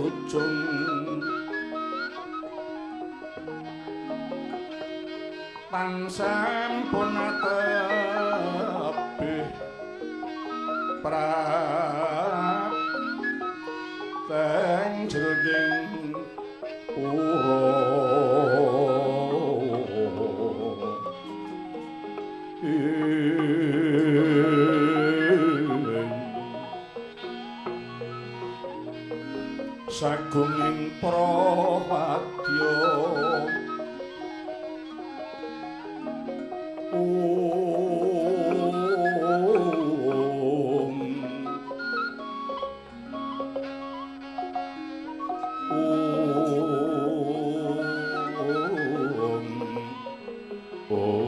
ujung Pansampun tebih prapteng jroning pura Sagunging prawadya Om Om Om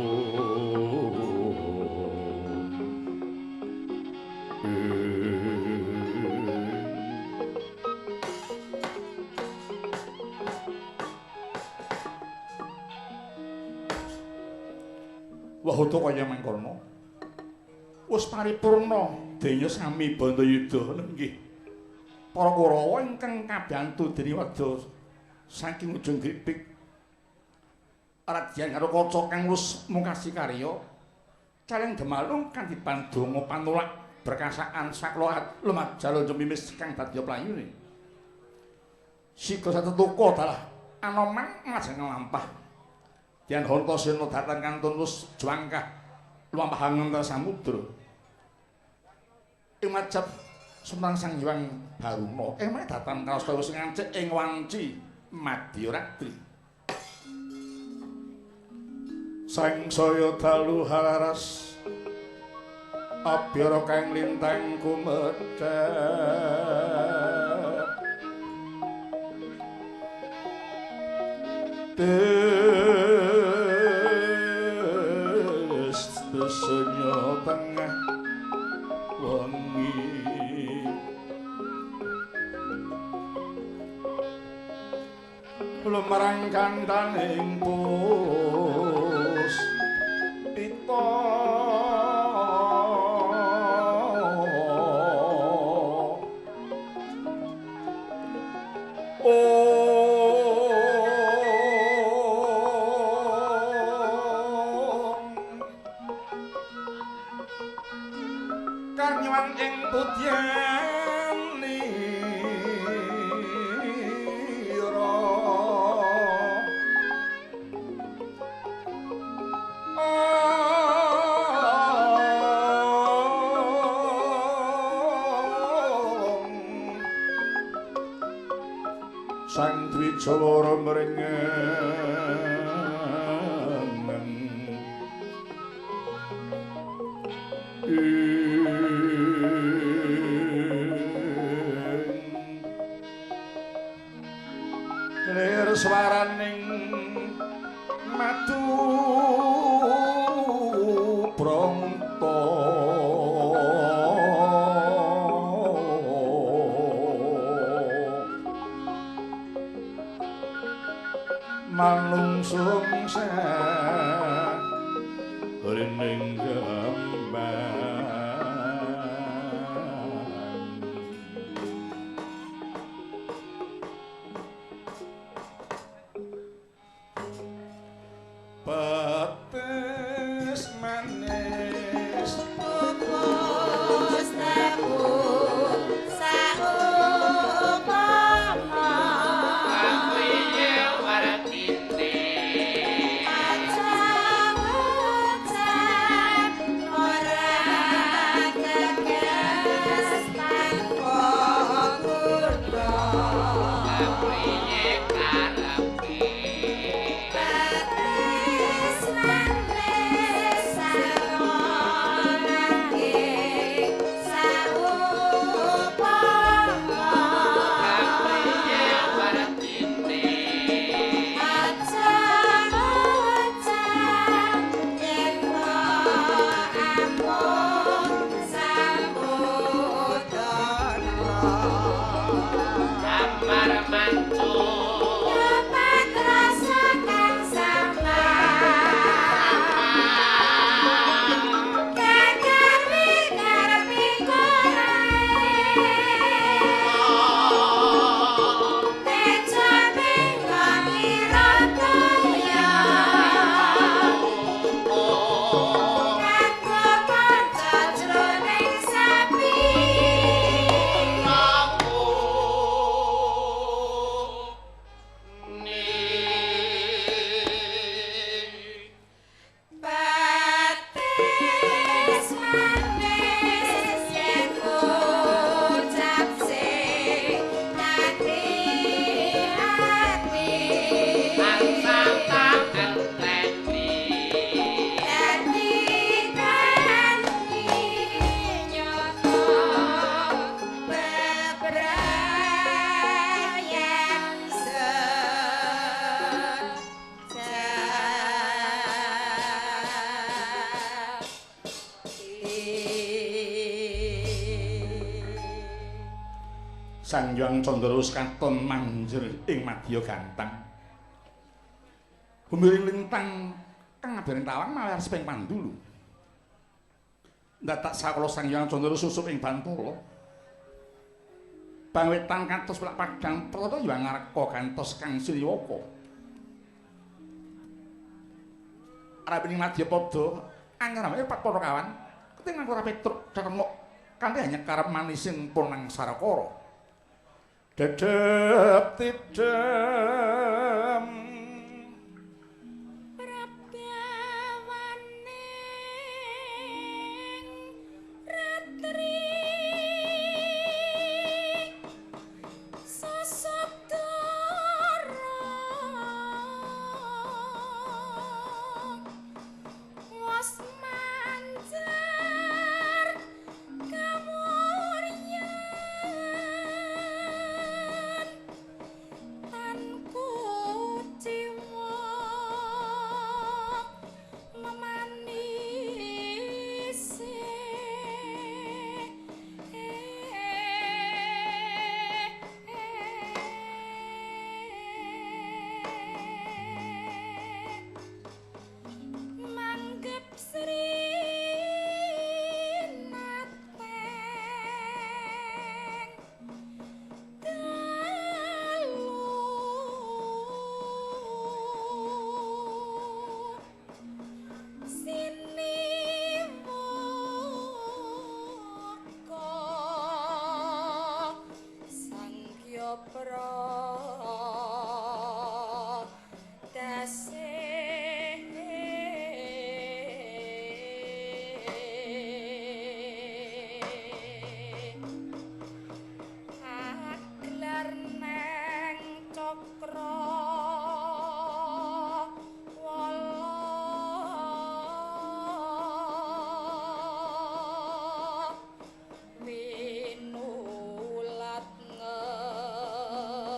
Wahoto kaya mangkono. Wis paripurna denya sami Bandayuda nggih. Para Kurawa ingkang kabantu dening wadya saking ujung gripik Radyan Garukaca kang wis mungkasi karya caleng demalung kang dipandonga panulak berkasaan sakloat lumajal jumimis kang dadya playune. Siga satetuka dalah Anoman ngajeng nglampah. Dian Antasena dhateng kantun wis jwangkah lumampah ngentas samudra. Ing majap Sumrang Sang Hyang Baruna ing meneh dhateng kawasta wis ngancik ing wanci madya ratri. Sangsaya dalu hararas abyara kang lintang kumedhap Desenya tengah wengi lumarang kandaning pus pita Karnyuwan ing pudyanira Sang Dwijawara mrengen lir swaraning madu brangta manungsung rining gambang petis manis pupus tebu saupama Apriye wartine Acang-acang ora tegas tanpa guna Apriye karepe Petis manis saronake saupama Apriye wartine Acang-acang yen amung samudana Amar mancur Sang Hyang Candra wis katon manjer ing madya gantang. Gumiring lintang kang ngabaring tawang malah seping pandulu. Ndadak sakala Sang Hyang Candra susup ing bantala. Bangwetan katos pelak padang pertata Hyang Ngarka gantos kang sriwaka. Arapining madyapada angrame para kawan ketingang ora Petruk cetenguk kanthi hanya karep manising punang sarakara. Dedep tidem prabawaning ratri sasodara was mancar kamuryan tan kuciwa memanise. Manggep Sri Nateng dalu siniwaka Sangkya Pradase. Aglar neng cakra wala winulat ngelangu.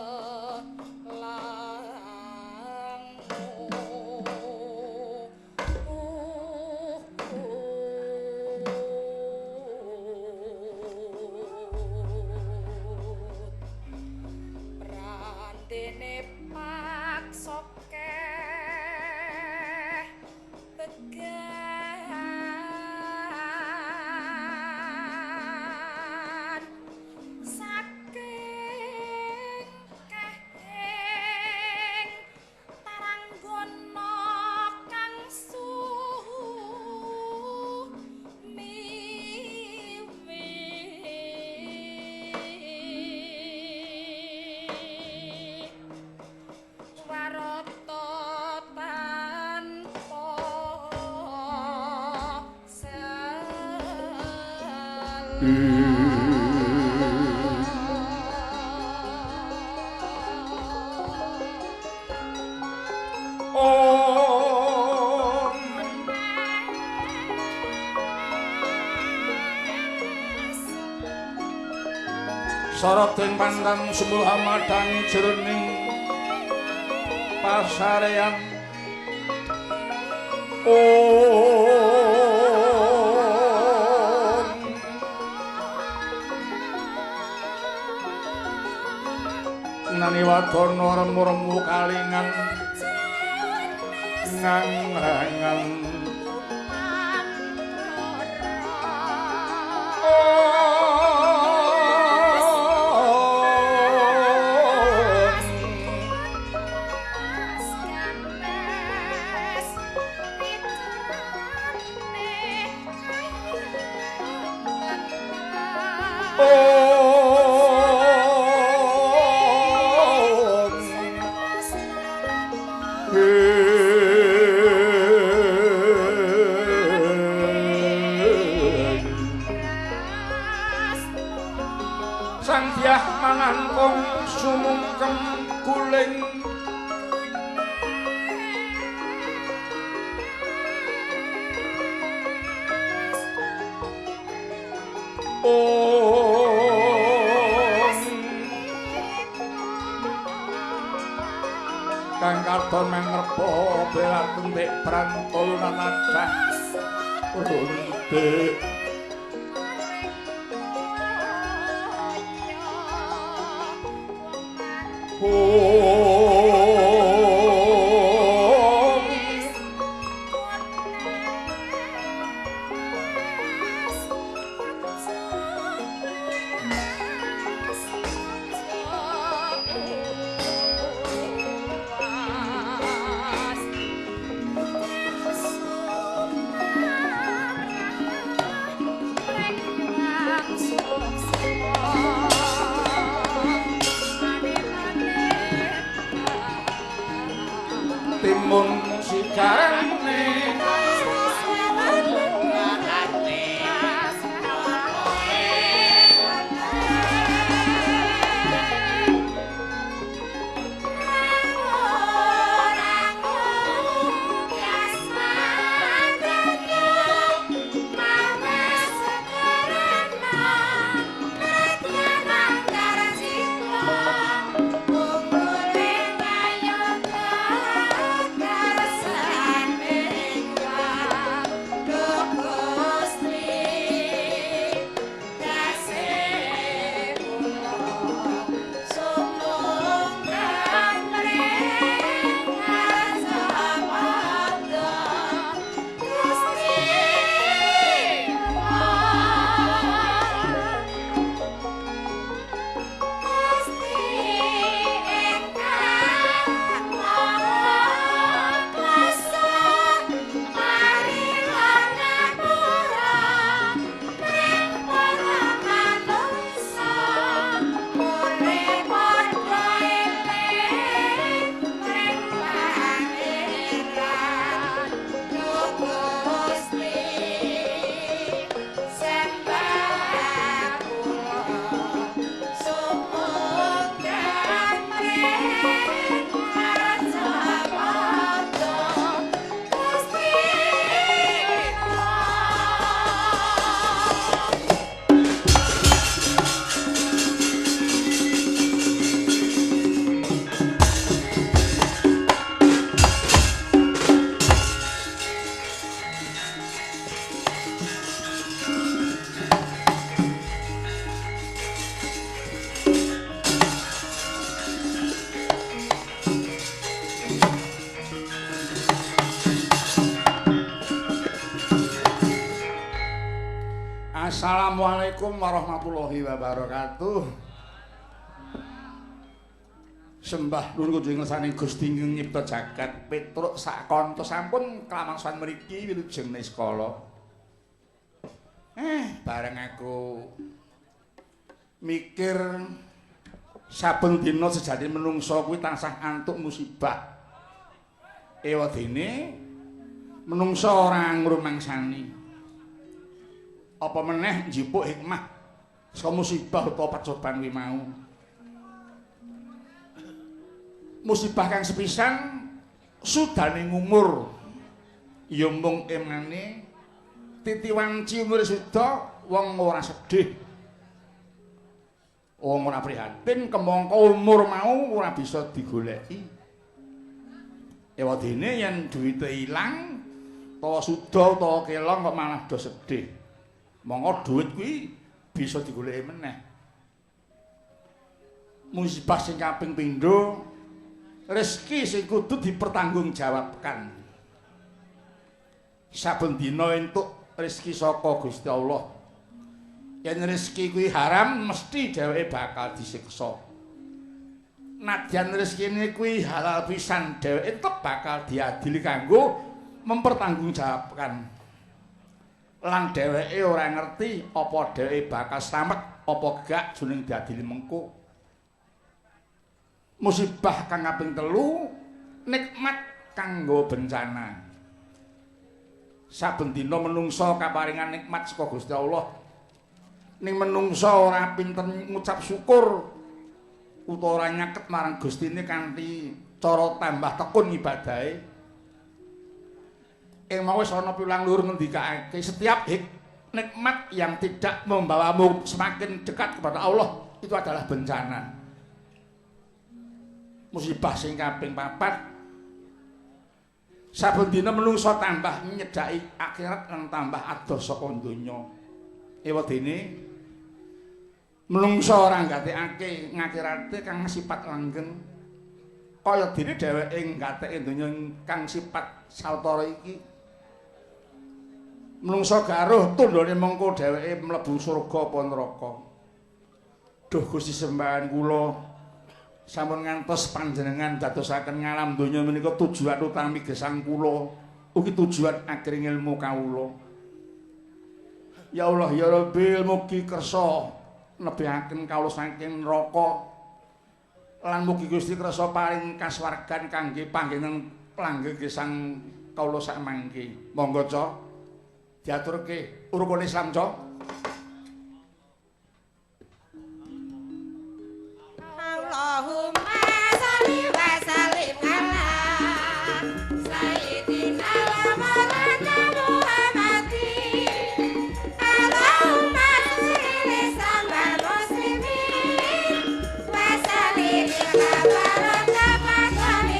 Prandene paksokeh began saking kahing taranggana kang sumiwi. Warata tanpa sela. Om Sarating pandang sumul hamadang jroning pasarean. Om Nani wadana remu-remu kalingan ngangrangan. Sang Dyah manangkung sumungkem guling Om kang katon mangrepa belat entik prantol nanadah runtik. Timun sigarane Assalamualaikum warahmatullahi wabarakatuh. Sembah nuwun kunjungan saning Gusti nyipta jagat Petruk sakanca sampun klamangsan mriki wilujeng niskala. Bareng aku mikir saben dina sejatine menungsa kuwi tansah antuk musibah. Ewadene menungsa ora ngrumangsani. Apa meneh njipuk hikmah saka musibah utawa percobaan kuwi mau. Musibah kang sepisan sudane ngumur ya mung emane titiwanci umure suda wong ora sedih. Wong ora prihatin kemangka umur mau ora bisa digoleki. Ewadene yen duwite ilang utawa suda utawa kelong kok malah do sedih. Monggo duit kuwi bisa digoleki meneh. Musibah sing kaping pindho, rezeki sing kudu dipertanggungjawabkan. Saben dina entuk rezeki saka Gusti Allah. Yen rezeki kuwi haram mesti dheweke bakal disiksa. Nadyan rezekine kuwi halal pisan, dheweke tetep bakal diadili kanggo mempertanggungjawabkan. Lan dheweke ora ngerti apa dheweke bakal slamet apa gak jroning diadili mengko. Musibah kang kaping telu, nikmat kanggo bencana. Saben dina menungsa kaparingan nikmat saka Gusti Allah. Ning menungsa ora pinter ngucap syukur utawa ora nyaket marang Gustine kanthi cara tambah tekun ibadahe. Ing mau wis ana piulang luhur ngendikake setiap nikmat yang tidak membawamu semakin dekat kepada Allah itu adalah bencana. Musibah sing kaping papat, saben dina menungsa tambah nyedhaki akhirat lan tambah adoh saka donya. Ewadene Mlungsa ora nggatekake ngakirate kang sipat langgeng. Kaya dene dheweke nggateke donya kang sipat sawetara iki. Mlungsa garuh tundhone mengko dheweke mlebu surga apa neraka. Duh Gusti sembahan kula sampun ngantos panjenengan dadosaken ngalam donya menika tujuan utami gesang kula, ugi tujuan akhir ilmu kawula. Ya Allah ya Rabbi, mugi kersa nebihaken kawula saking neraka lan mugi Gusti kersa paring kasuwargan kangge panggenan langgeng gesang kawula sakmangke. Monggo Cok, diaturke rukun Islam Cok. Allahumma sholli wa sallim ala sayyidina wa maulana Muhammadin. Allahumma sholli sambal muslimin wa sallim ala barokah.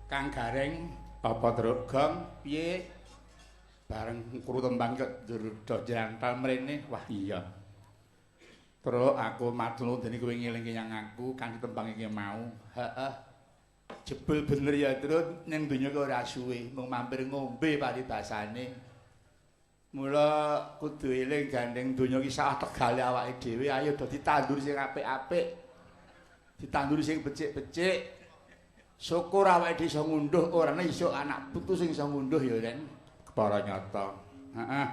Kang Gareng apa Truk Gong piye bareng kru tembang kok do jantal mrene. Wah iya Truk, aku matur dene kowe ngelingke nyang aku kanthi tembang iki mau. Heeh, jebul bener ya Truk, ning donya ki ora suwe mung mampir ngombe paribasane. Mula kudu eling gandeng donya ki sak tegale awake dhewe. Ayo do ditandur sing apik-apik, ditandur sing becik-becik. Syukur awake dhewe iso ngunduh, ora iso anak putu sing iso ngunduh ya Ren. Kepara nyata. Heeh.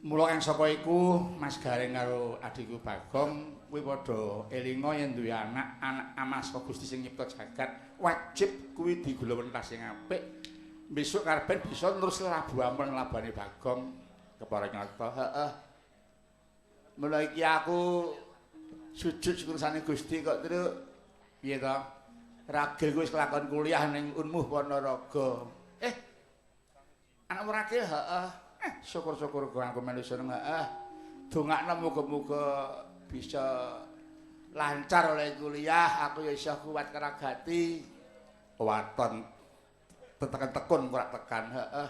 Mula kang saka iku Mas Gareng karo adhiku Bagong kuwi padha elinga yen duwe anak, anak amas saka Gusti sing nyipta jagat, wajib kuwi digulawentas sing apik. Besok karben bisa terus labu ampun labane Bagong. Kepara nyata. Heeh. Mula iki aku sujud syukur sane Gusti kok Truk. Piye to? Ragil kuwi wis kelakon kuliah ning Unmuh Ponorogo. Anakmu Ragil heeh. Syukur-syukur aku melu seneng heeh. Dongakno muga-muga bisa lancar oleh kuliah, aku ya iso kuat keragati. Waton tetekan tekun ora tekan heeh.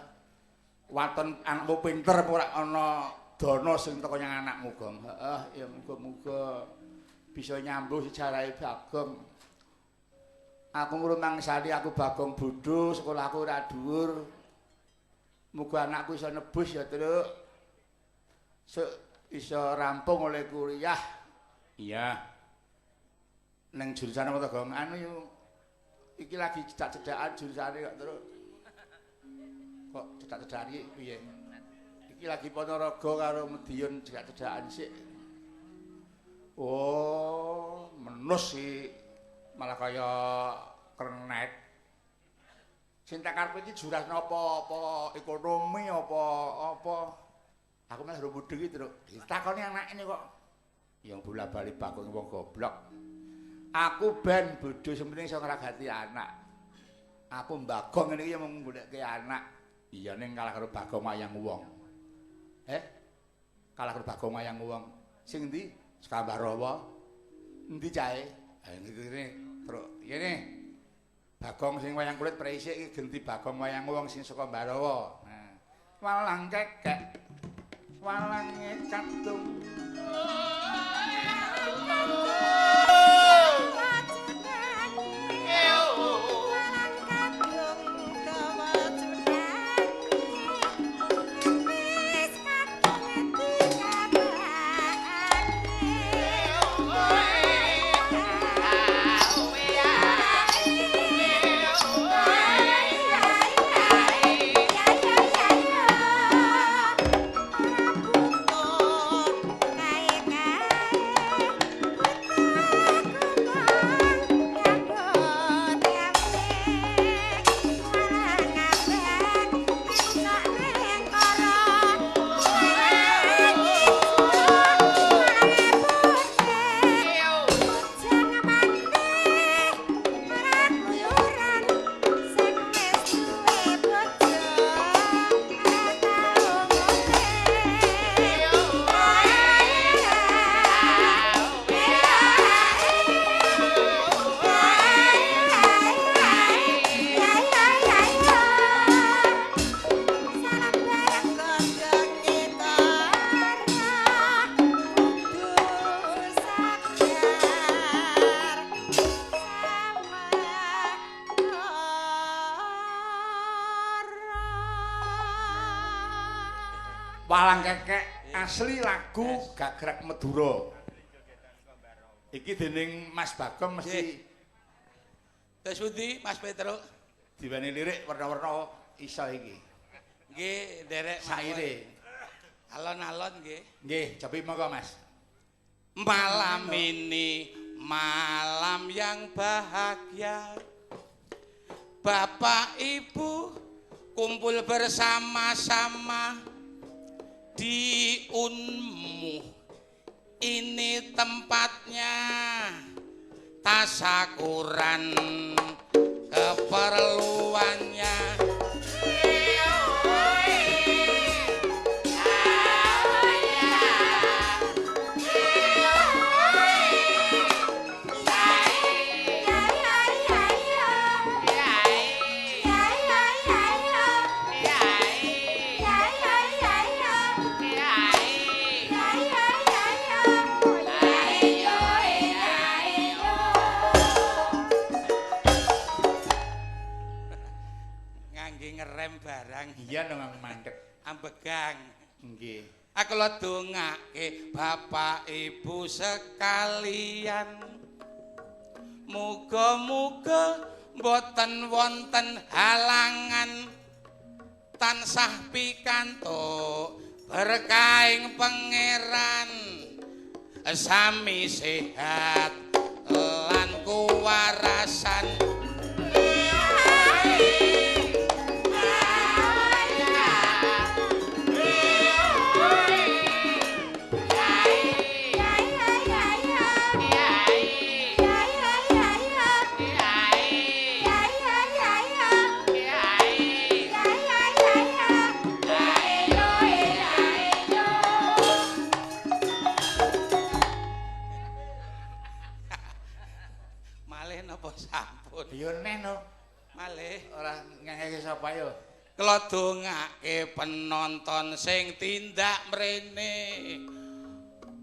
Waton anakmu pinter ora ana dana sing teko nyang anakmu Gong. Heeh, ya muga-muga bisa nyambung sejarahe Bagong. Aku ngrumangsani aku Bagong bodho, sekolahku ora dhuwur. Muga anakku iso nebus ya, Truk. Sok iso rampung oleh kuliah. Iya. Neng jurusan apa to, Gong? Anu yo iki lagi cedak-cedakan jurusane kok, Truk. Kok cedak-cedakan iki piye? Iki lagi Ponorogo karo Madiun cedak-cedakan sik. Oh, menus sih. Malah kaya kernet. Sing tak karepe iki jurusan apa, apa ekonomi apa apa. Aku malah ora mudeng iki, Truk. Ditakoni anake kok. Yang bola-bali Bagong wong goblok. Aku ben bodho sing penting iso ngragati anak. Aku Bagong ngene iki mung goleke anak. Iya ning kalah karo Bagong wayang wong. Kalah karo Bagong wayang wong. Sing endi? Skambar Rawa. Endi cahe? Ngene truk ngene. Bagong sing wayang kulit preisik iki genti Bagong wayang wong sing saka Mbarawa. Nah. Walang kekek. Walange kadung. Walang kekek asli lagu Gagrak Madura. Iki dening Mas Bagong mesti. Terus pundi Mas Petro? Diweni lirik werna-werna iso iki. Nggih, nderek saire. Alon-alon nggih. Nggih, cobi monggo Mas. Malam ini malam yang bahagia. Bapak Ibu kumpul bersama-sama di Unmuh. Ini tempatnya tasakuran keperluannya. Barang iya nang mandek ambegang nggih. Aku lho dongake bapak ibu sekalian, muga-muga mboten wonten halangan, tansah pikantuk berkahing pangeran, sami sehat lan kuwarasan. Yo neh no. Malih ora ngangeke sapa yo. Kula dongake penonton sing tindak mrene.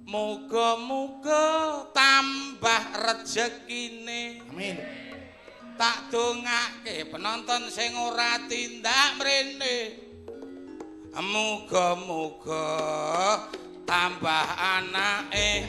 Muga-muga tambah rejekine. Amin. Tak dongake penonton sing ora tindak mrene. Muga-muga tambah anake.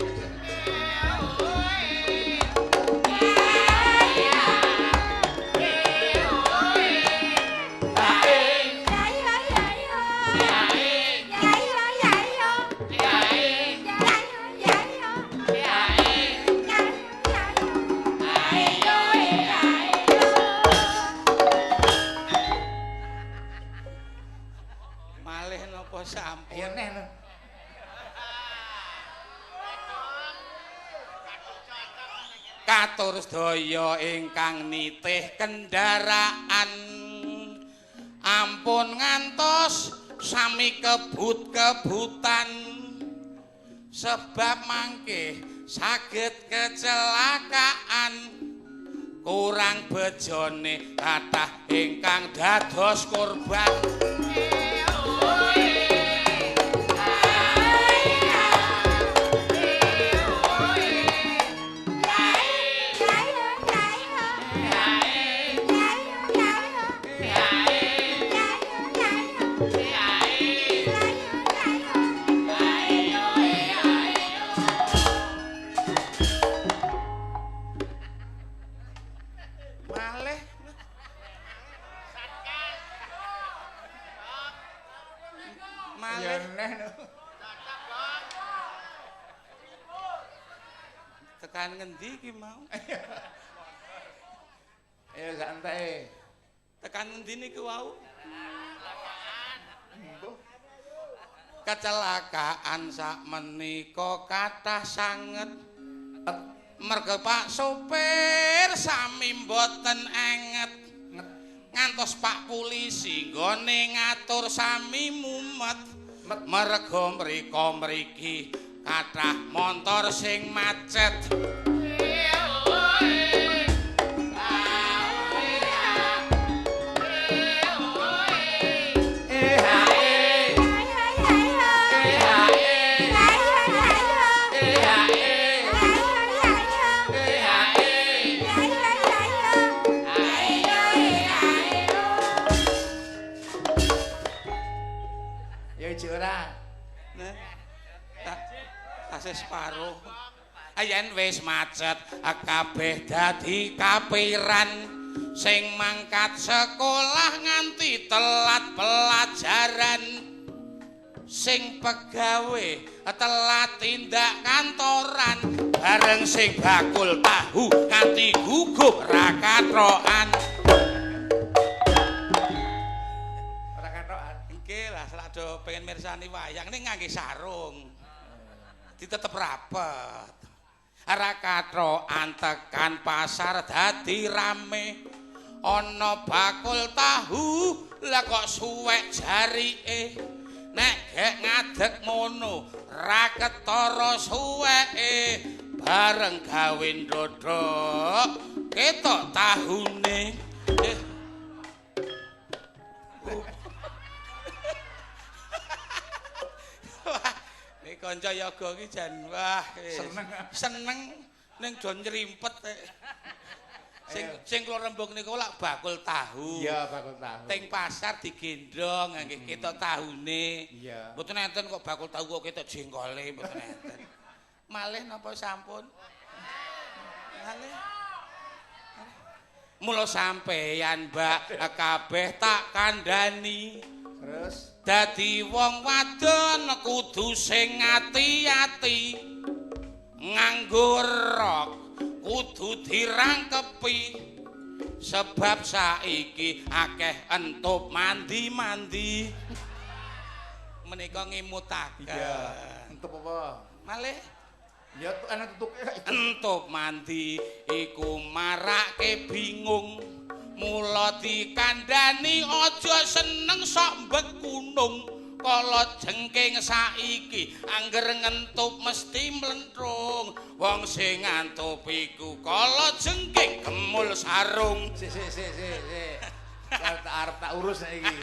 Sampun. Ya neh lho. Katur sedaya ingkang nitih kendaraan, ampun ngantos sami kebut-kebutan, sebab mangke Saged kecelakaan kurang bejone kathah ingkang dados korban. Malih Ya malih neh no. Tekan ngendi iki mau? Ya santai. Tekan ngendi niku wau? Mbuh. Kecelakaan sak menika kathah sanget. Merga Pak sopir sami mboten enget. Ngantos Pak polisi nggone ngatur sami mumet. Merga mriko mriki kathah montor sing macet. Ya ijik ora. Nah, tasih separo. Yen wis macet kabeh dadi kapiran. Sing mangkat sekolah nganti telat pelajaran. Sing pegawe telat tindak kantoran. Bareng sing bakul tahu nganti gugup ra katrokan. Ora katokan. Nggih lah, selak do pengen mirsani wayang ning ngangge sarung. Ditetep rapet. Ora katrokan tekan pasar dadi rame. Ana bakul tahu lah kok suwek jarike. Nek gek ngadeg ngono ra ketara suweke. Bareng gawe ndodhok ketok tahune. Wah, nek kanca yoga iki jan wah Seneng. Seneng ning do nyrimpet. Sing sing kula rembug niku lak bakul tahu. Iya, bakul tahu. Teng pasar digendhong nggih ketok tahune. Iya. Mboten enten kok bakul tahu kok ketok jengkole mboten enten. Malih napa sampun? Malih. Mula sampeyan Mbak kabeh tak kandhani. Terus Dadi wong wadon kudu sing ati-ati. Nganggo rok kudu dirangkepi. Sebab saiki akeh entup mandi-mandi. Menika ngimutaken. Iya. Entup apa? Malih Ya ana tutuke. Entup mandi iku marake bingung. Mula dikandhani aja seneng sok mbekunung. Kala jengking saiki angger ngentup mesti mlentrung. Wong sing ngantup iku kala jengking gemul sarung. Sik sik sik sik sik. Tak arep tak urus nek iki.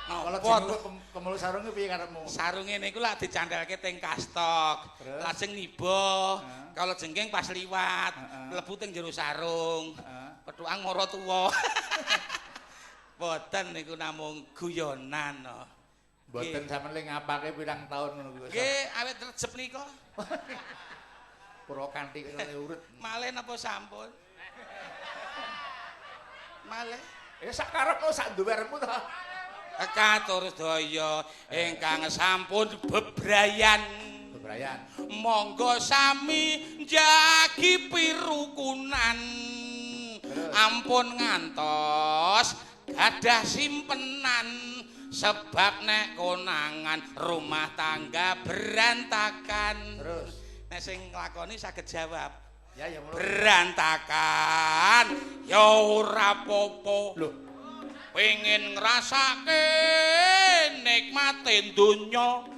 Kala Napa jengking kemul sarung piye karepmu? Sarunge niku lak dicandhelke teng kastok. Lajeng niba. Kala jengking pas liwat, mlebu teng jero sarung. Pethukan mara tuwa. Mboten niku namung guyonan no. Mboten sampeyan le ngapake pirang taun ngono kuwi. Nggih, awit rejep nika. Pura kanthi ngene urut. Malih napa sampun? Malih. Ya sak karepmu sak duwermu to. Katur sedaya ingkang sampun bebrayan. Bebrayan. Monggo sami njagi pirukunan. Ampun ngantos gadah simpenan. Sebab nek konangan rumah tangga berantakan. Terus nek sing nglakoni saged jawab. Ya ya mulo. Berantakan ya ora apa-apa. Lho, pengen ngrasake nikmate donya.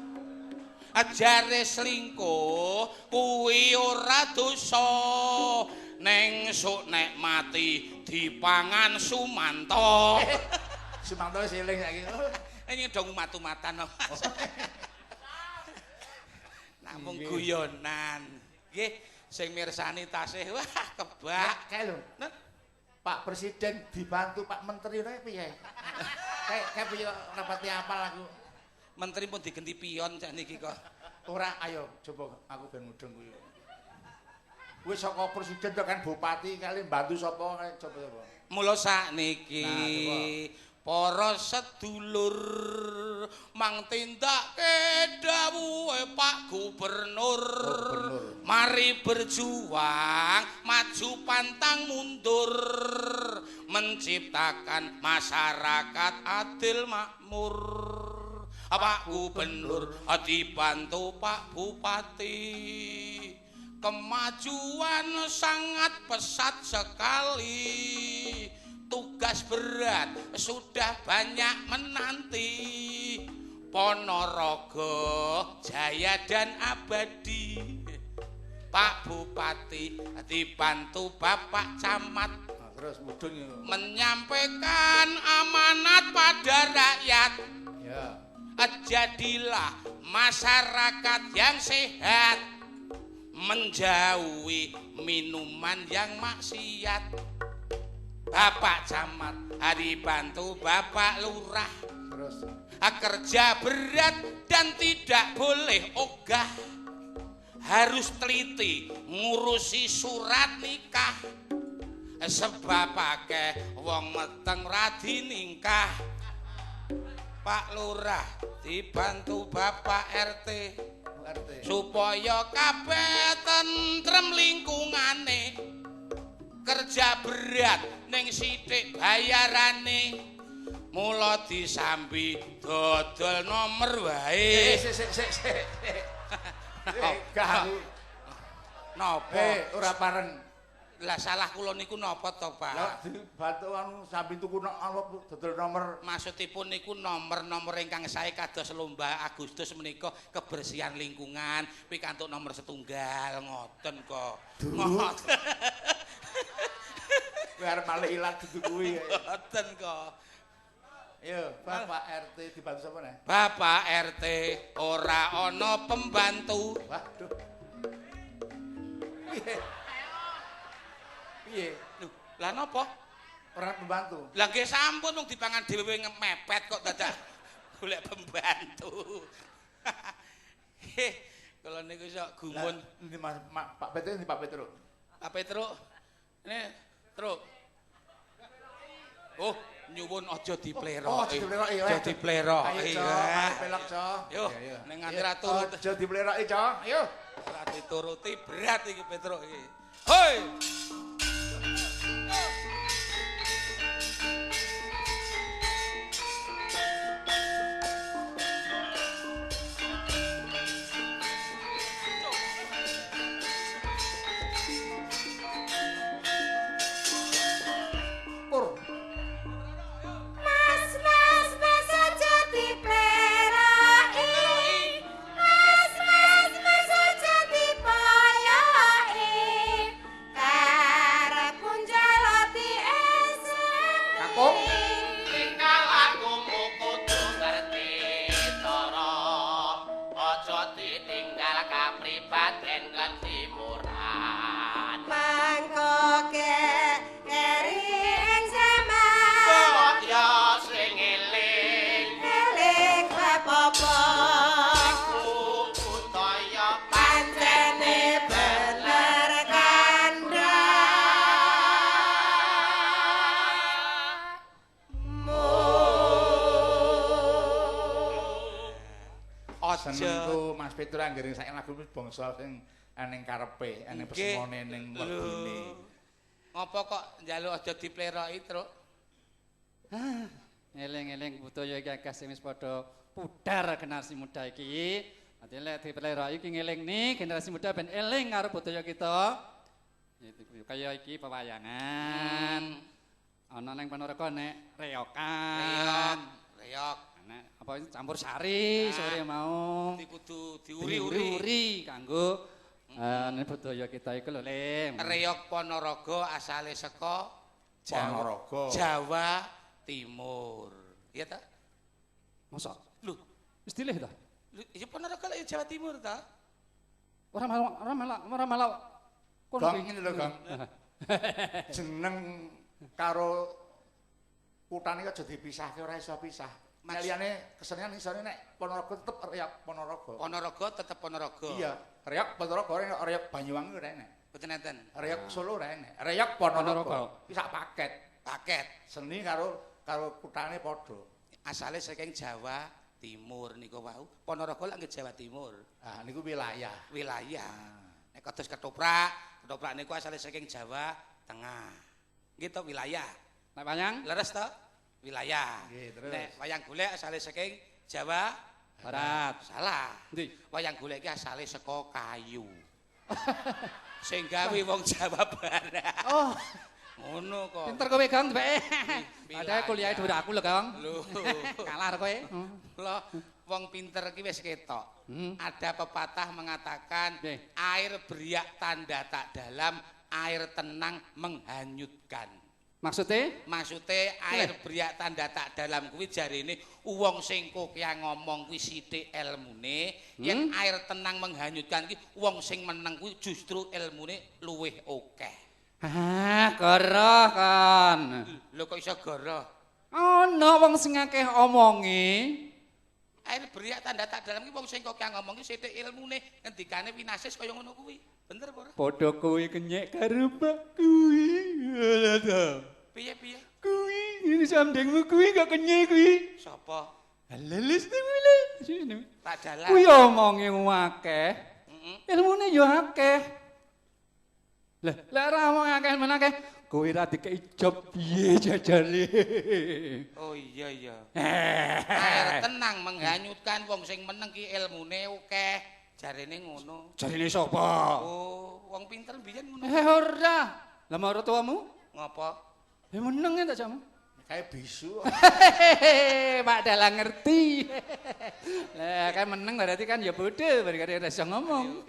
Jare selingkuh kuwi ora dosa. Neng sok nek mati dipangan Sumanto. Sumanto wis eling saiki. Ini dong umat-umatan. Namung guyonan. Nggih, sing mirsani tasih wah kebak. Kae lho. Pak Presiden dibantu Pak Menteri kae piye? Kae piye rapati apal aku. Menteri pun digenti pion cak niki kok. Ora, ayo coba aku ben mudeng kuwi. Wis saka presiden tekan bupati kali mbantu sapa coba-coba. Mula sakniki para sedulur mang tindake dawuhe Pak Gubernur. Mari berjuang maju pantang mundur menciptakan masyarakat adil makmur. Pak Gubernur dibantu Pak Bupati. Kemajuan sangat pesat sekali. Tugas berat sudah banyak menanti. Ponorogo jaya dan abadi. Pak Bupati dibantu Bapak Camat. Terus mudun menyampaikan amanat pada rakyat. Ya. Jadilah masyarakat yang sehat, menjauhi minuman yang maksiat. Bapak Camat dibantu Bapak Lurah. Terus kerja berat dan tidak boleh ogah. Harus teliti ngurusi surat nikah. Sebab akeh wong meteng ra diningkah. Pak Lurah dibantu Bapak RT supaya kabeh tentrem lingkungane. Kerja berat ning sithik bayarane. Mula disambi dodol nomor wae. Sik sik sik sik. Gak aku. Napa? Ora pareng. Lah salah kula niku napa to, Pak? Lah dibantu anu sambi tuku dodol nomor. Maksudipun niku nomor-nomor ingkang sae kados lomba Agustus menika kebersihan lingkungan pikantuk nomor setunggal ngoten kok. Ngoten. Kowe arep malih ilang dudu kuwi. Ngoten kok. Yo, Bapak RT dibantu sapa neh? Bapak RT ora ana pembantu. Waduh. Piye? Piye? Lho, lah napa? Ora pembantu. Lah nggih sampun wong dipangan dhewe mepet kok dadak golek pembantu. Heh, kula niku sok gumun. Endi Mas Pak Petro endi Pak Petro? Pak Petro. Ini, Truk. Oh, nyuwun aja dipleroki. Oh, aja dipleroki. Aja dipleroki. Ayo, Cok, pelok, Cok. Yo, ning nganti ra turut. Aja dipleroki, Cok. Ayo. Ora dituruti berat iki Petro iki. Hoi. Senengku Mas Petro anggere saiki lagu wis bangsa sing eneng karepe, eneng pesemone ning wedine. Ngopo kok njaluk aja dipleroki, Truk? Ah, eling-eling budaya iki akeh sing wis padha pudar generasi muda iki. Dadi lek dipleroki iki ngelingne generasi muda ben eling karo budaya kita. Kaya iki pewayangan. Ana ning Ponorogo nek reyokan. Reog. Nek apa campur sari Nah. sore mau. Dadi kudu diuri-uri. Diuri-uri kanggo budaya kita iku lho, Le. Reog Ponorogo asale saka Jawa, Ponorogo. Jawa Timur. Iya ta? Mosok Lho, wis dilih ta? lho, ya Ponorogo lak ya Jawa Timur ta? Ora malah ora malah ora malah kono Gong kuwi. ngene lho, Gong. Jeneng karo kutane aja dipisahke ora iso pisah. Nek liyane kesenian isone nek Ponorogo tetep reog Ponorogo. Ponorogo tetep Ponorogo. Iya, reog Ponorogo ora reog Banyuwangi ora enek. Mboten enten. Reog Solo ora enek. Reog Ponorogo. Ponorogo. Iki sak paket. Paket. Seni karo karo kutane padha. Asale saking Jawa Timur niku wau. Ponorogo lak nggih Jawa Timur. Ah niku wilayah. Wilayah. Nek kados ketoprak, ketoprak niku asale saking Jawa Tengah. Nggih to wilayah. Nek wayang Leres to? Wilayah. Nggih, terus. Nek wayang golek asale saking Jawa Barat. Salah. Endi? Wayang golek iki asale saka kayu. Sing gawe wong Jawa Barat. Oh, Ngono kok. pinter kowe, Gong, tibake. Wilayah. Padahal kuliah dhuwur aku lho, Gong. Lho. Kalah karo kowe. Loh, wong pinter ki wis ketok. Hmm. Ada pepatah mengatakan Nggih. air beriak tanda tak dalam, air tenang menghanyutkan. Maksudnya? Maksude air beriak tanda tak dalam kuwi jarene wong sing kokean ngomong kuwi sithik elmune, yen air tenang menghanyutkan kuwi wong sing meneng kuwi justru elmune luwih akeh. Ah, goroh kon. Lho kok iso goroh? Ana wong sing akeh omonge. Air beriak tanda tak dalam kuwi wong sing kokean ngomong kuwi sithik elmune, ngendikane winasis kaya ngono kuwi. Bener apa ora? Padha kowe kenyek karo Pak kuwi. Alah ta. Piye-piye? Kuwi ini samdengmu kuwi gak kenyek kuwi. Sapa? Alah lho kuwi lho. Sini. Tak dalan. Kuwi omonge akeh. Heeh. Ilmune yo akeh. Lah, lek ora omong akeh men akeh, kowe ra dikei job piye jajale. Oh iya iya. Air tenang menghanyutkan wong sing meneng ki ilmune akeh. Jarene ngono. Jarine sapa? Oh, wong pinter biyen ngono. Eh ora. Lah marang tuamu? Ngopo? Eh meneng ya tak jamu. Kayak bisu. Hehehe, Pak Dalang ngerti. Lah kan meneng berarti kan ya bodoh, berarti ora iso ngomong.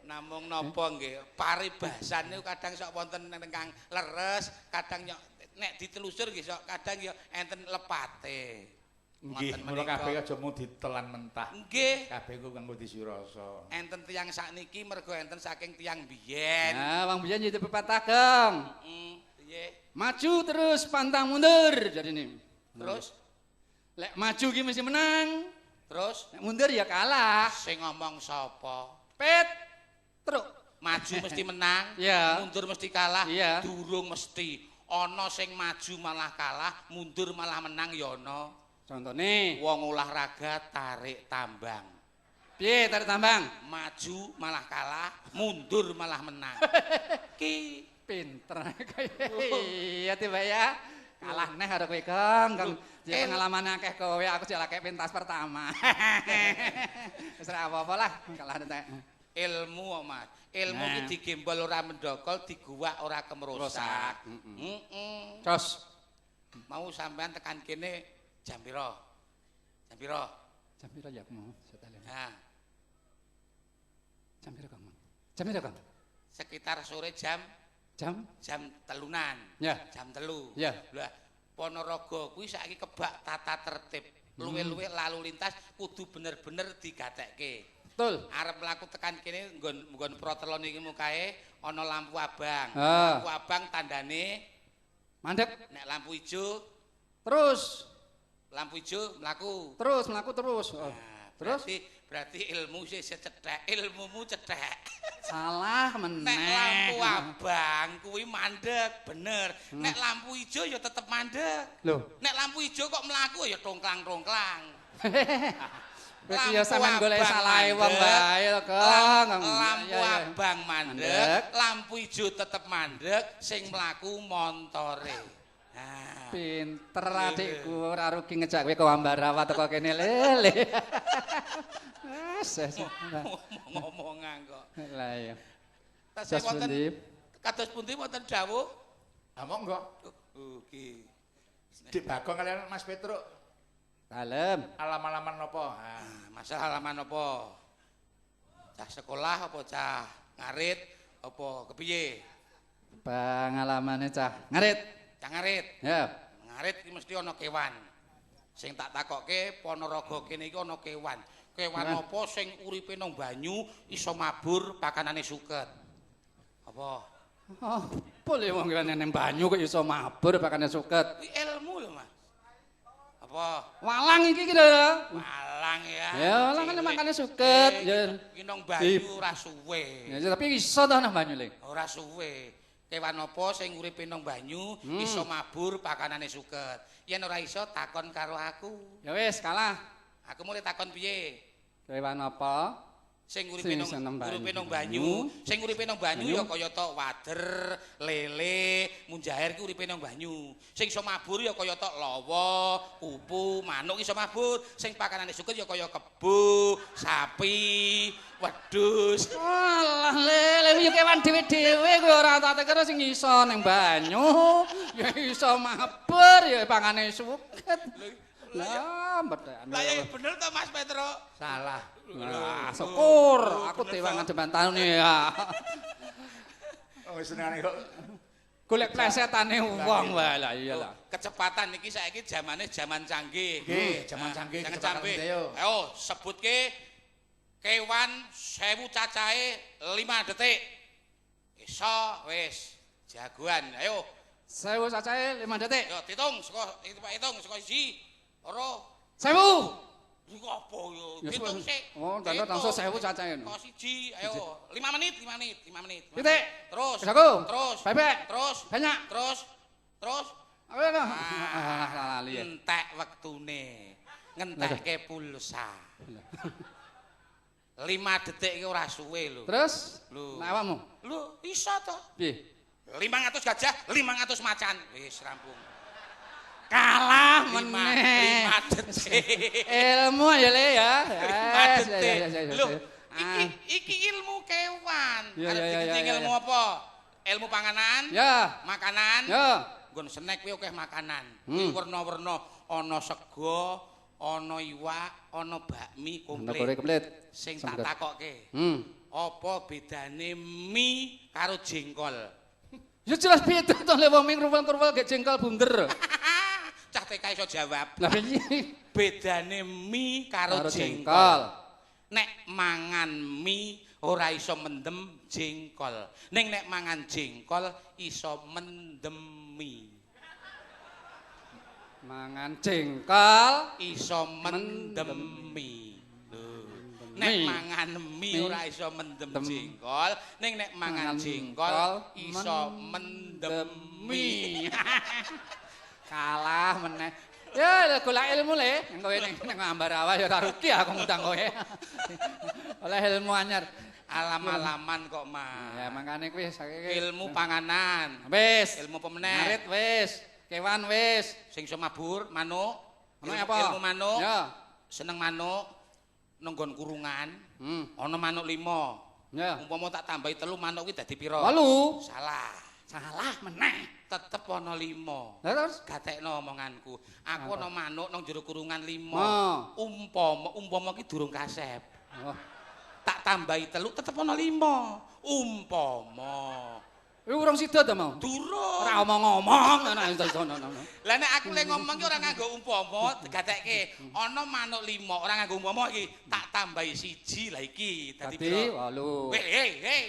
Namung napa nggih, paribasan niku kadang sok wonten ingkang leres, kadang nyok nek ditelusur nggih sok kadang ya enten lepate. Nggih, Ngoten mula menika. kabeh aja mung ditelan mentah. Nggih, Kabeh ku kanggo disirasa. enten tiyang sakniki mergo enten saking tiyang biyen. Nah, wong biyen yo pepatah, Gong. Piye? Maju terus pantang mundur jarine. Terus Lek maju ki mesti menang, terus lek mundur ya kalah. sing ngomong sapa? Pet truk. Maju mesti menang, Iya. mundur mesti kalah, Iya. durung mesti. Ana sing maju malah kalah, mundur malah menang ya ana. Contone, Wong olahraga tarik tambang. piye tarik tambang? Maju malah kalah, mundur malah menang. Ki Pinter. Iya tiba ya. Kalah neh karo kowe, Gong. Gong. Jadi pengalaman akeh kowe, aku sik lagi pentas pertama. Wis ora apa-apa lah, kalah entek. ilmu kok, Mas. Ilmu Nah. ki digembol ora mendokol, diguwak ora kemrosak. Rusak. Heeh. Cos. Mau sampean tekan kene jam pira? Jam pira? Jam piro ya aku mau? Setel. Nah, Jam piro, Gong? Jam piro, Gong? sekitar sore jam Jam? jam telunan. Ya. Jam 3. Ya. Lah, Ponorogo kuwi saiki kebak tata tertib. Luwe-luwe lalu lintas kudu bener-bener digatekke. Betul. Arep mlaku tekan kene nggon nggon protelon iki mukae ana lampu abang. Ah. Lampu abang tandane Mandek nek lampu ijo, terus, lampu ijo mlaku. terus mlaku terus. Oh. Nah, Terus berarti ilmu sih cethek, ilmumu cethek. salah meneh. Nek lampu abang kuwi mandek, bener. Nek lampu ijo ya tetep mandek. Loh. Nek lampu ijo kok mlaku ya tongklang-tongklang. Kowe iki ya sampean golek abang salahe wong mandek, wae to, Gong. Lampu Iya, iya. abang mandek, Mandek. lampu ijo tetep mandek, sing mlaku montore. Nah, Pinter adikku, ora rugi ngejak kowe ke Ambarawa teko kene lele. Wes, wes. ngomong-ngomongan kok. Lah iya. Tasih Kados wonten pundi? kados pundi wonten dawuh? Ah monggo. Oke. Dik Bagong kalian Mas Petruk. Dalem. Alam-alaman apa? Ah, masalah halaman apa? Cah sekolah apa cah ngarit apa kepiye? Pengalamane cah ngarit. Cah ngarit. Ya. Ngarit iki mesti ana kewan. Sing tak takokke Ponorogo kene iki ana kewan. Kewan Kewan. apa sing uripe nang banyu iso mabur pakanane suket? Apa? Oh, boleh wong kewan nang banyu kok iso mabur pakane suket. Kuwi ilmu lho, Mas. Apa? Walang iki ki lho. Walang ya. Ya, walang kan makane suket, ya. Iki nang banyu ora suwe. Ya, tapi iso ta nang banyu, Le. Ora suwe. Kewan apa sing uripe nang banyu iso mabur pakanane suket. Yen ora iso takon karo aku. Ya wis, kalah. Aku mulai takon piye? Kewan apa? Sing uripe Sing nang iso nang banyu. uripe nang banyu, sing uripe nang banyu ya kaya ta wader, lele, munjair ki uripe nang banyu. Sing iso mabur ya kaya ta lawa, kupu, manuk iso mabur. Sing pakanane suket ya kaya kebo, sapi, wedhus. Alah, lele ya kewan dhewe-dhewe kowe ora tak kira sing iso nang banyu, ya iso mabur, ya pangane suket. Lah, bedane. Lah ya bener to Mas Petro? Salah. Lah, syukur aku dewangan jembantane ya. Oh, senengane kok Golek plesetane wong wae lah iya lah. Kecepatan iki saiki zamane zaman canggih. Nggih, zaman canggih, Jangan kecepatan canggih. ayo. Ayo sebutke kewan 1000 cacahe 5 detik. Iso wis jagoan. Ayo, 1000 cacahe 5 detik. yo ditung saka hitung saka 1 2 1000. Iku apa yo? Ya, Hitung sik. Oh, dandan langsung 1000 cacahe. Saka 1, ayo 5 menit, 5 menit, 5 menit. Titik. Terus. Wis aku. Terus. Bebek. Terus. Banyak. Terus. Terus. Aku lho. Ah, lali ya. Entek wektune. Ngentekke pulsa. 5 detik iki ora suwe lho. Terus? Lho. Nek awakmu? Lho, iso to. Piye? 500 gajah, 500 macan. Wis rampung. Kalah 5 meneh. 5 detik. Ilmu ya Le ya. 5 Yes, detik. ya, ya, ya, ya, Lho, ya. iki iki ilmu kewan. Ya, Arep ya, ya, digending ya, ya. ilmu apa? Ilmu panganan, Ya. makanan. Ya. Nggon snack kuwi akeh makanan. Kuwi werna-werna, ana sego, ana iwak, ana bakmi Ana goreng komplit. komplit. Sing tak Sambel. takokke. Apa bedane mie karo jengkol? Ya jelas beda to le wong mie kruwel-kruwel gek jengkol bunder. Cah TK iso jawab. Lah piye? Bedane mie karo Karo jengkol. jengkol. Nek mangan mie ora iso mendem jengkol. Ning nek mangan jengkol iso mendem mie. Mangan jengkol Iso mendem mie. Lho. Nek Mie. mangan mie Mie. ora iso mendem Dem. jengkol, ning nek mangan Mangan jengkol jengkol, iso mendem mie. Kalah meneh. Ya golek ilmu le, kowe ning ning Ambarawa ya ora rugi aku ngundang kowe. Oleh ilmu anyar. Alam-alaman kok, Mas. Ya makane kuwi saiki Ilmu panganan, wis, ilmu pemeneh, ngarit wis, kewan wis. sing iso mabur, manuk, Manuk ilmu, apa? ilmu manuk, Ya. seneng manuk, nenggon kurungan, ana manuk 5. Ya. Umpama tak tambahi 3 manuk kuwi dadi pira? 8. Salah. Salah meneh. Tetep ana 5. Lah terus Gatekno omonganku. Aku ana manuk nang jero kurungan 5. Oh. Umpama umpama ki durung kasep. Oh. Tak tambahi 3 tetep ana 5. Umpama. Kuwi urung sida ta mau? Durung. Ora omong-omong ngono ngono. Lah nek aku le ngomong ki ora nganggo umpama, digatekke ana manuk 5, ora nganggo umpama iki, tak tambahi 1 lah iki dadi Dadi pira? 8. Weh, hei, hei.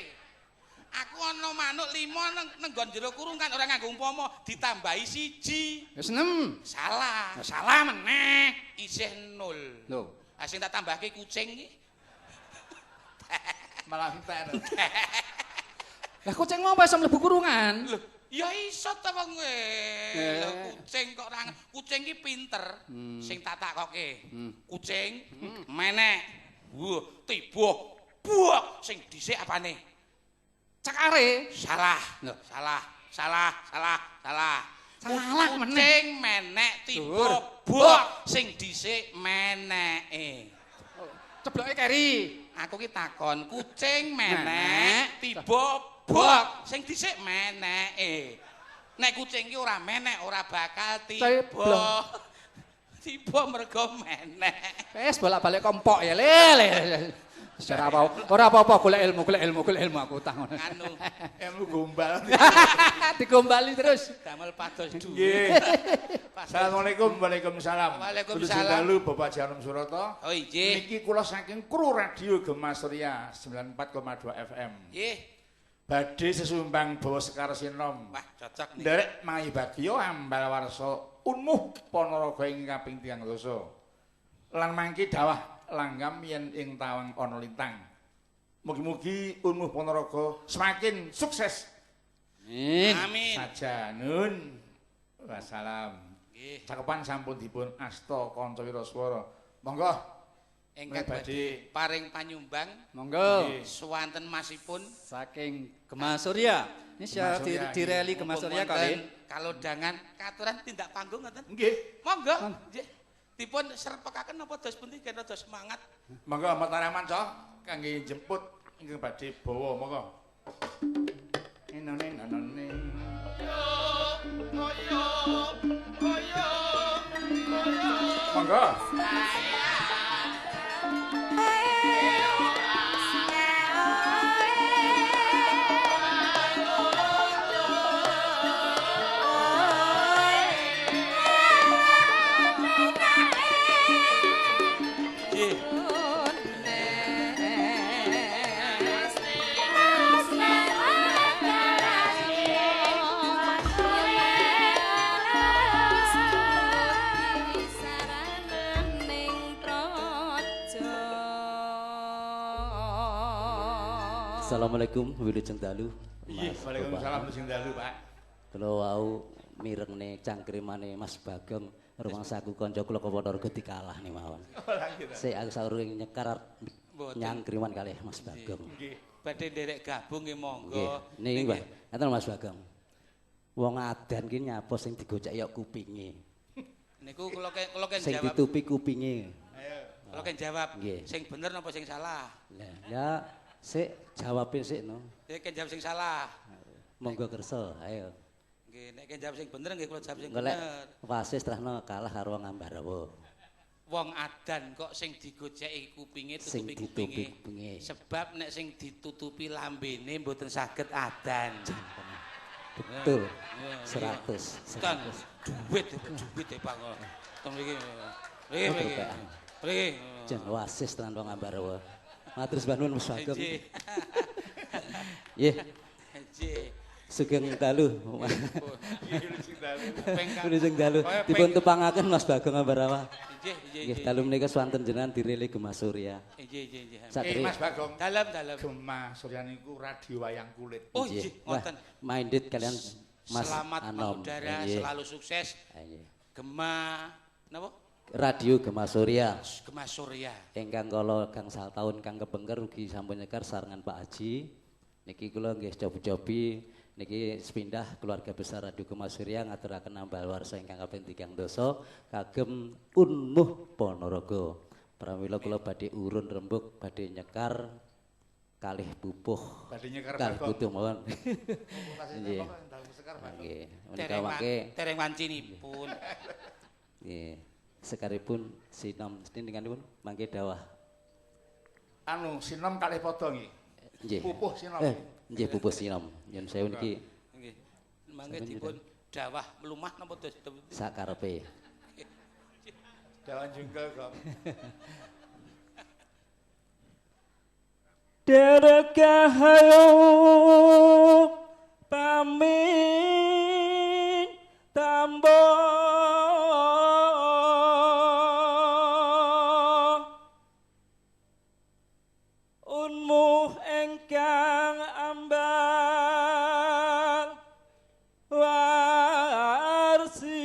Aku ana manuk 5 nang nggon jero kurungan ora nganggo umpama, ditambahi 1. Wis 6. Salah. Ya salah meneh. Isih 0. Lho, Ah sing tak tambahke kucing iki. Malah entek. lah kucing mau apa iso mlebu kurungan? Lho, ya iso ta wong kowe. Eh. Lho kucing kok ora kucing ki pinter. Sing tak takoke. Kucing menek. Wuh, tiba. Buak sing dhisik apane? Cakare. Salah. Lho. Salah, salah, salah, salah. Salah meneh. Kucing menek tiba Dur. buak sing dhisik meneke. Cebloke keri. Aku ki takon, kucing menek Menek. tiba buak sing dhisik meneke. Nek kucing ki ora menek ora bakal tiba. Ceblok. Tiba mergo menek. Wis bolak-balik kompok ya le. Secara apa? Ora apa-apa golek ilmu, golek ilmu, golek ilmu aku utang ngono. Anu Ilmu gombal. Digombali terus. Damel pados Nggih. dhuwit. Assalamualaikum, waalaikumsalam. Waalaikumsalam. Dalu Bapak Jarum Suroto. Oh inggih. Niki kula saking kru Radio Gema Surya 94,2 FM. Nggih. Badhe sesumbang bawa sekar sinom. Wah, cocok niki. Nderek mahi bagya ambal warsa unmuh Ponorogo ing kaping 3 dasa. Lan mangke dawah langgam yen ing tawang ana lintang. Mugi-mugi unmuh Ponorogo semakin sukses. Amin. Amin. Saja nun. Wassalam. Nggih. Cakepan sampun dipun asta kanca wiraswara. Monggo Ingkang badhe badhe paring panyumbang Monggo. swanten masipun Saking Gema Surya. Ini Gema Surya, direli Gema Surya kali. Kalodhangan katuran tindak panggung ngoten. Nggih. Monggo. Nggih. Dipun serpekaken napa dos pundi gen rada semangat. Monggo Mataraman cok kangge jemput ingkang badhe bawa monggo. Enone nonone. Monggo. Nggih. Assalamualaikum wilujeng dalu. Nggih, waalaikumsalam sing dalu, Pak. Kula wau mirengne cangkrimane Mas Bagong rumangsaku kanca kula Ponorogo dikalahne mawon. Sik aku saurunge nyekar nyangkriman kalih Mas Bagong. Nggih. Badhe nderek gabung nggih monggo. Nggih. Niki Mbah, ngaten Mas Bagong. Wong adan ki nyapa sing digocek yok kupinge. Niku kula ken Sing jawab. ditupi kupinge. Kula ken jawab. Nggih. Sing bener napa sing salah? Lah, ya sik jawabin sik no. Ya ken jawab sing salah. Monggo kersa, ayo. Nggih, nek ken jawab sing bener nggih kula jawab sing Golek bener. wasis trahno kalah karo wong Ambarawa. Wong adan kok sing digoceki kupinge Sing tutupi ditutupi kupinge. kupinge. Sebab nek sing ditutupi lambene mboten saged adan. Betul. 100. Kan duit duit e Pak. Teng mriki. Mriki mriki. Mriki. Jan wasis tenan wong Ambarawa. Matur sembah nuwun Mas Bagong. Nggih. Nggih, Nggih. sugeng dalu. Pengkang. Wilujeng dalu. Dipun tepangaken Mas Bagong Ambarawa. Nggih, nggih. Nggih, dalu menika swanten jenengan direle Gema Surya. Nggih, nggih, nggih. Satri. Mas Bagong. Dalem, dalem. Gema Surya niku radio wayang kulit. Oh nggih, Wah, ngoten. minded kalian Mas Selamat Anom. mengudara, Nggih. selalu sukses. Nggih. Gema napa? Radio Gema Surya. Gema Surya. Ingkang kala gangsal taun kang kepengker ugi sampun nyekar sarengan Pak Haji. Niki kula nggih cobi-cobi niki sepindah keluarga besar Radio Gema Surya ngaturaken ambal warsa ingkang kaping 3 dasa kagem Unmuh Ponorogo. Pramila kula badhe urun rembug badhe nyekar kalih pupuh. Badhe nyekar kalih Bagong. putuh mawon. Nggih. Nggih. Menika mangke Tereng wancinipun. nggih. Sekaripun sinom dengan mangke dawah. Anu sinom kalih padha nggih. Nggih. Pupuh sinom. Nggih pupuh sinom. Nyun sewu niki Nggih. Mangke dipun dawah mlumah napa dos sakarepe. Dawah jungkel kok. Derekahayu pamit tambo unmuh engkang ambal warsi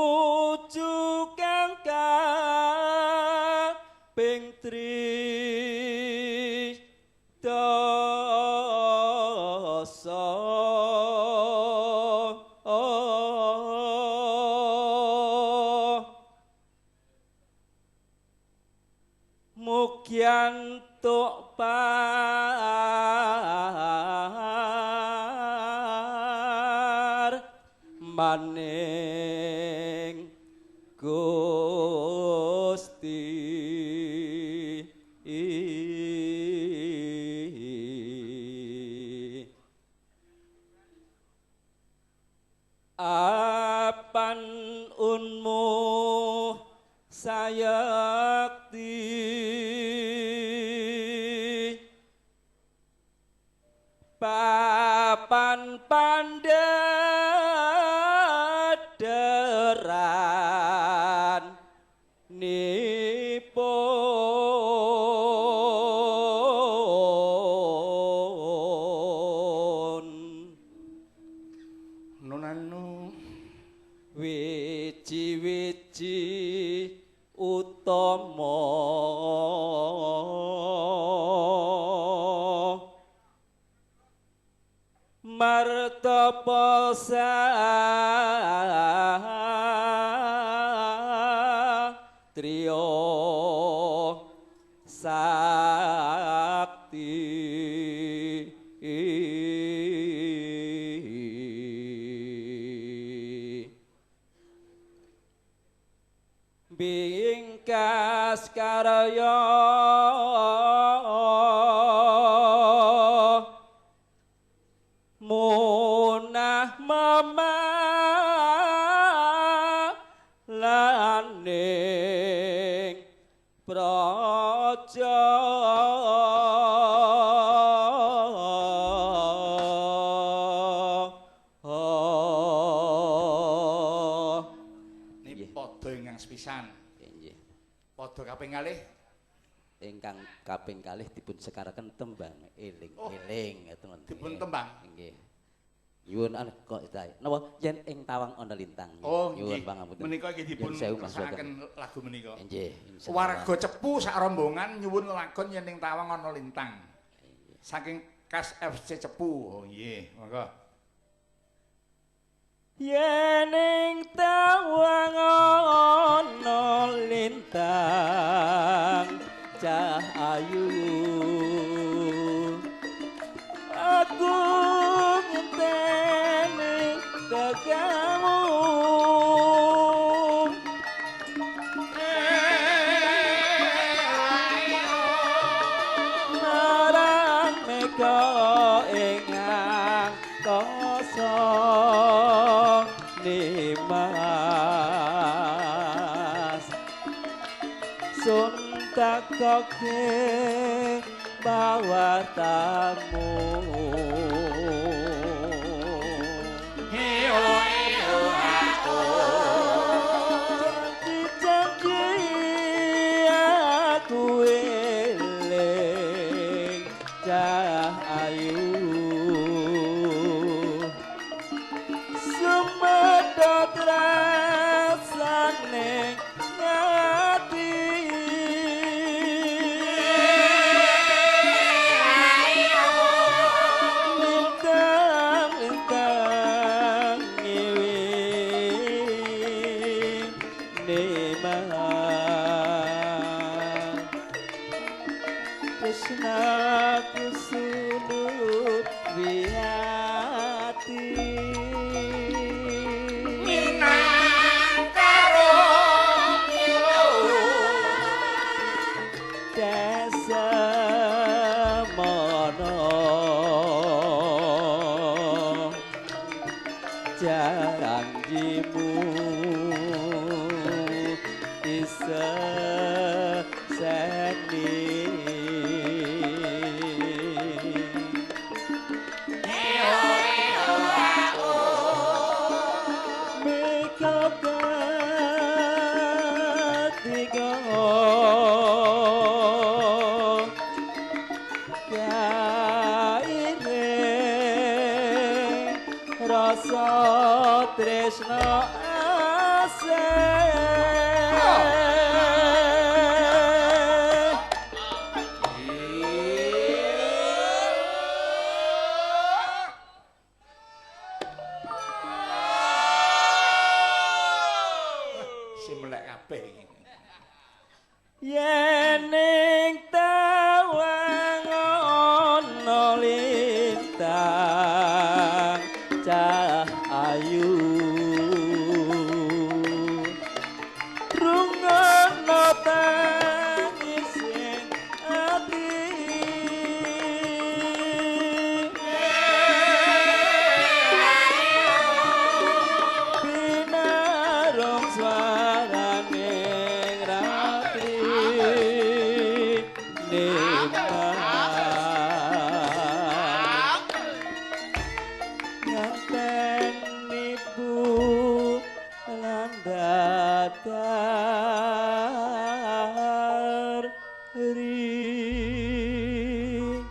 nuju kang kaping tri dasa Mukyan Entuk par maning Gusti. Apan unmu sayekti papan pandhederan nipun Nonanu wiji-wiji utama martapa satriya sakti. Bingkas karya munah memalaning praja. Niki padha ingkang sepisan. Nggih. Padha kaping kalih. Ingkang kaping kalih dipun sekaraken tembang eling-eling ngoten. Dipun tembang. Nggih. Nyuwun kok napa yen ing tawang ana lintang. Oh, nyuwun nggih. pangapunten. Menika iki dipun Nyuwun sewu, Mas kersakaken Sugeng. lagu menika. Nggih, insyaallah. Warga Cepu sak rombongan nyuwun lagon yen ing tawang ana lintang. Saking Kas FC Cepu. Oh nggih, monggo. Yen ing tawang ana lintang cah ayu aku ngenteni tekamu. Marang mega ing angkasa nimas sun takoke bawa tamu. Janji-janji aku eling cah ayu sumedhot rasane ngati. Lintang lintang ngiwi nimas Tresnaku sulut wiyati Desemono janjimu diseseni. Meka ketiga kairing rasa tresna asih. Sing melek kabeh iki. Yen ing tawang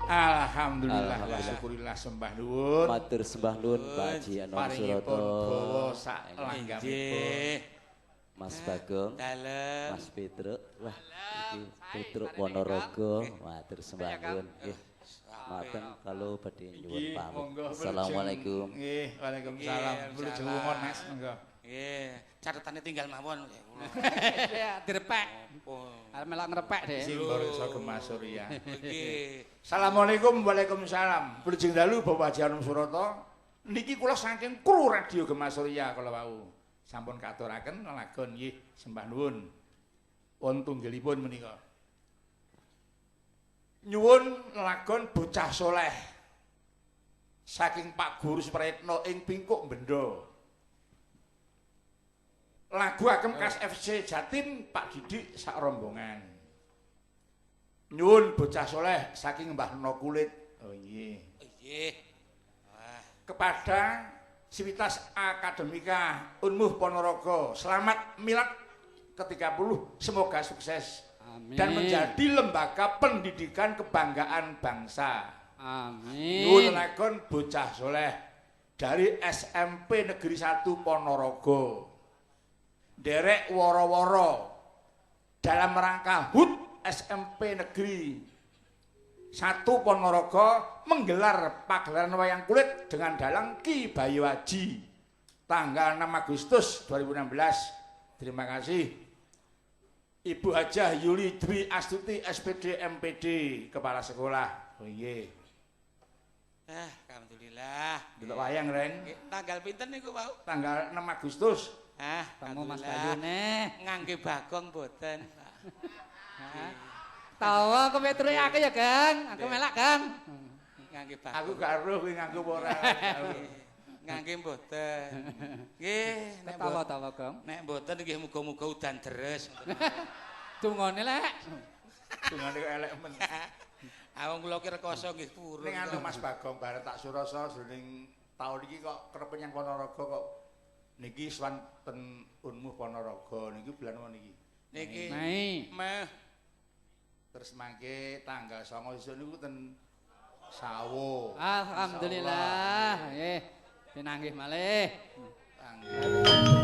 Alhamdulillah wa Alhamdulillah. syukurillah sembah nuwun. Matur sembah nuwun Pak Haji Anom Paringipun Suroto. bawa sak langgamipun. Nggih. Mas Bagong, Dalem. Mas Petruk. Wah, iki Petruk Ponorogo. Matur sembah nuwun. Nggih. Maten kalau badhe nyuwun Nggih, pamit. monggo. Assalamualaikum. Nggih, waalaikumsalam. Nggih, Wilujeng waalaikumsalam. wongon Mas, monggo. Nggih, catetane tinggal mawon. Ya, direpek. Oh. Arep melok ngrepek deh. Simborso Gema Surya. Nggih. Assalamualaikum, waalaikumsalam. Wilujeng dalu Bapak Haji Anom Suroto. Niki kula saking kru Radio Gema Surya kala wau. Sampun katuraken lelagon nggih sembah nuwun. Wonten tunggilipun menika. Nyuwun lelagon bocah soleh saking Pak Guru Suprayitno ing Bingkuk Bendo. Lagu agem khas FC Jatim Pak Didik sak rombongan. Nyuwun bocah soleh saking Mbah No Kulit. Oh nggih. Nggih. Wah, Kepada Sivitas Akademika Unmuh Ponorogo, selamat milad ke-30, semoga sukses Amin. dan menjadi lembaga pendidikan kebanggaan bangsa. Amin. Nyuwun lakon bocah soleh dari SMP Negeri 1 Ponorogo. Derek woro-woro dalam rangka HUT SMP Negeri 1 Ponorogo menggelar pagelaran wayang kulit dengan dalang Ki Bayu Aji tanggal 6 Agustus 2016. Terima kasih. Ibu Hajah Yuli Dwi Astuti SPD MPD Kepala Sekolah. Oh iya. Ah, alhamdulillah. Delok wayang, Ren. Nggih, tanggal pinten niku, Pak? Tanggal 6 Agustus. Ah, Temu Mas alhamdulillah. Bayu neh. Ngangge Bagong mboten, Pak. Tawa kowe Petruke aku ya, Gang. Aku melak, Gang. Ngangge Bagong. Aku gak eruh kuwi nganggo apa ora. Ngangge mboten. Nggih, nek Tawa mboten tawa, Gang. nek mboten nggih muga-muga udan deres. Dungane lek. Dungane kok elek men. Ah, wong kula ki rekoso nggih purun. Ning anu Mas Bagong bareng tak surasa jroning taun iki kok kerep nyang Ponorogo kok niki swan ten Unmuh Ponorogo niki bulan apa niki? Niki Mei. meh Terus mangke tanggal 9 sesuk niku ten Sawo. Alhamdulillah. Nggih. Pinanggih malih. Tanggal